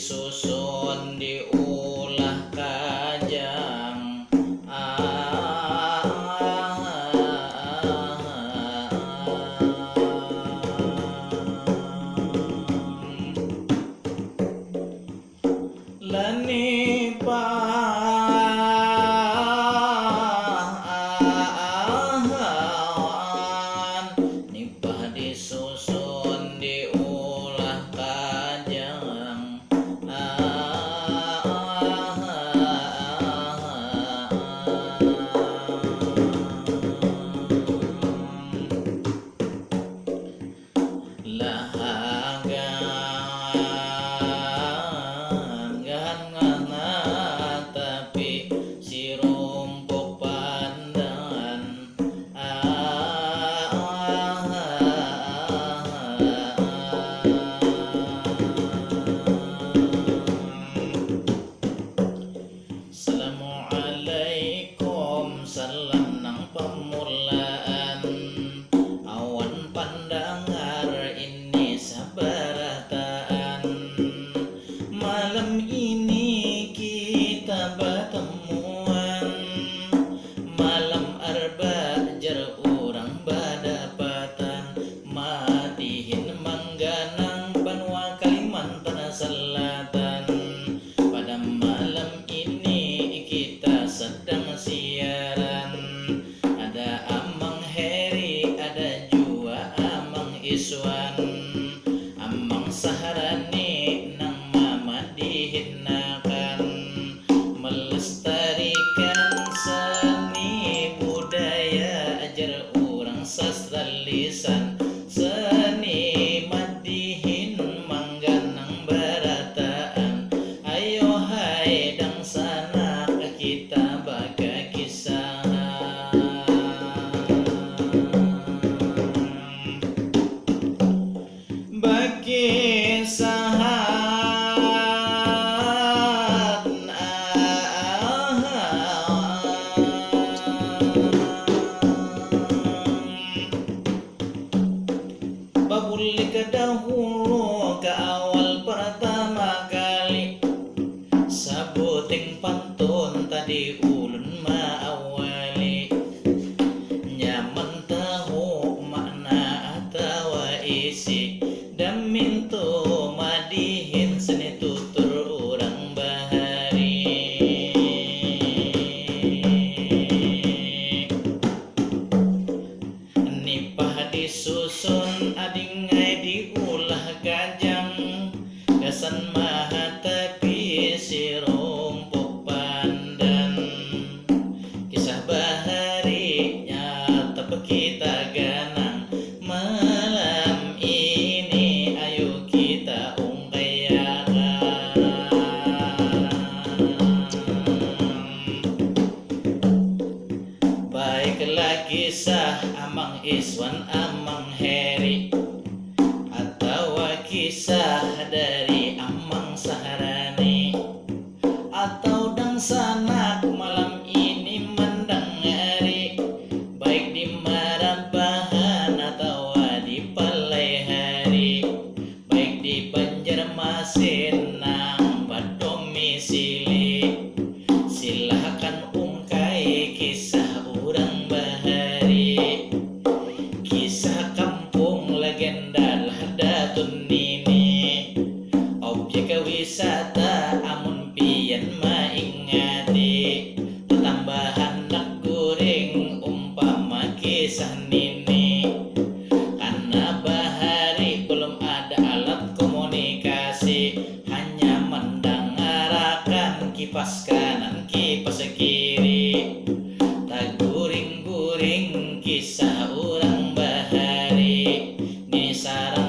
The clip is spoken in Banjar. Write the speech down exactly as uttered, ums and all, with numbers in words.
Susun diulah kajang. Lani pahan nipah disusun diulah kajang. Lahagan gahan ngana tapi sirumpuk pandan. Assalamualaikum, salam nang pamulaan. Awan pandangar ini sabarataan. Malam ini kita batamuan. Malam arba jar urang badapatan. Madihin mangganang banua Kalimantan Selatan. Pada malam ini kita sedang siaran. Ada Amang Heri, ada jua Amang Iswan. Amang Sahrani nang mamadihinakan, melestarikan seni budaya, ajar urang sastra lisan, seni madihin mangganang barataan. Ayo hai dangsanak, kita bakakisah. Bakisahan. Babulik ka dahulu, ka awal pertama kali. Sabuting pantun tadi ulun maawali. Nyaman tahu makna atawa isi. Damintu madihin seni tutur urang bahari. Nipah disusun adingai diulah kajang. Gasan mahatapi sirumpuk pandan. Kisah bahari nyatap kita ganang. Malam ini ayu kita ungkaiakan. Baiklah kisah Amang Iswan, Amang Heri, atawa kisah dari Amang Sahrani, atau dangsanak malam ini mandangari, baik di Marabahan atawa di Palaihari. Baik di Banjarmasin nang badomisili, silakan ungkai kisah urang bahari. Kisah kampung legenda lah datun nini. Objek wisata amun pian maingati. Tatamba handak guring umpama kisah nini. Karna bahari belum ada alat komunikasi, hanya mandangarakan kipas kanan, kipas kiri. Taguring-guring kisah urang bahari. Nini sarang